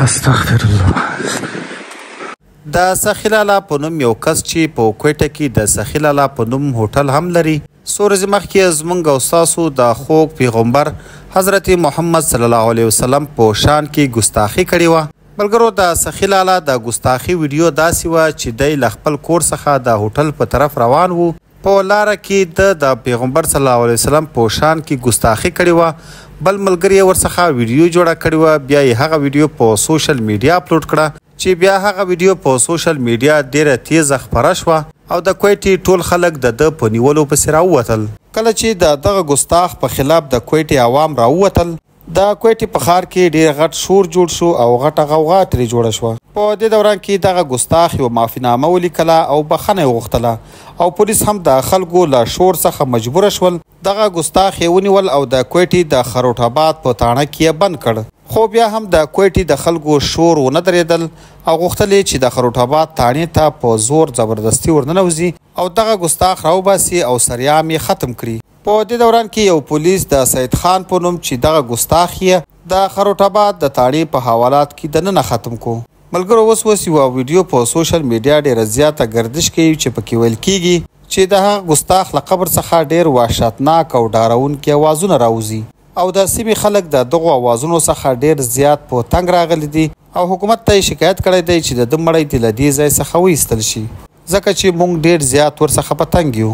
استغفر الله. د سخي لالا په نوم یو کس چې په کوټه کې د سخي لالا په نوم هوټل هم لري، څو ورځې مخکې زمونږ او ستاسو د خوږ پیغمبر حضرت محمد صلی الله علیه وسلم په شان کې ګستاخي کړې وه. ملګرو، د سخي لالا د ګستاخي ویډیو داسې وه چې دی له خپل کور څخه د هوټل په طرف روان وو. په لاره کې ده د پیغمبر صلی الله علیه وسلم په شان کې ګستاخي کړې وه. بل ملګري یې ورڅخه ویډیو جوړه کړې وه، بیا یې هغه ویډیو په سوشل میډیا اپلوډ کړه، چې بیا هغه ویډیو په سوشل میډیا ډیره تیزه خپره شوه او د کویټې ټول خلک د ده په نیولو پسې راووتل. کله چې د دغه ګستاخ په خلاف د کویټې عوام راووتل، د کویټې په ښار کې ډیر غټ شور جوړ شو او غټه غوغا ترې جوړه شوه. په دې دوران کې دغه ګستاخ یوه معافي نامه ولیکله او بخښنه یې وغوښتله او پولیس هم د خلکو له شور څخه مجبور شول. دغه ګستاخ یې ونیول او د کویټې د خروټ آباد په تاڼه کې یې بند کړ. خو بیا هم د کویټې د خلکو شور ونه درېدل او غوښتل یې چې د خروټ آباد تاڼې ته په زور زبردستي ورننوځي او دغه ګستاخ راوباسي او سریام یې ختم کړي. په دې دوران کې یو پولیس د سید خان په نوم چې دغه ګستاخ یې د خروټ آباد د تاڼې په حوالات کې دننه ختم کو. ملګرو، اوس اوس یوه ویډیو په سوشل میډیا ډیره زیاته ګردش کوي چې پکې ویل کیږي چې د هغه ګستاخ له قبر څخه ډیر وحشتناک او ډارونکي اوازونه راوځي او د سیمې خلک د دغو اوازونو څخه ډیر زیات په تنګ راغلي دي او حکومت ته یې شکایت کړی دی چې د ده مړی دې له دې ځای څخه وایستل شي، ځکه چې موږ ډیر زیات ورڅخه په تنګ یو.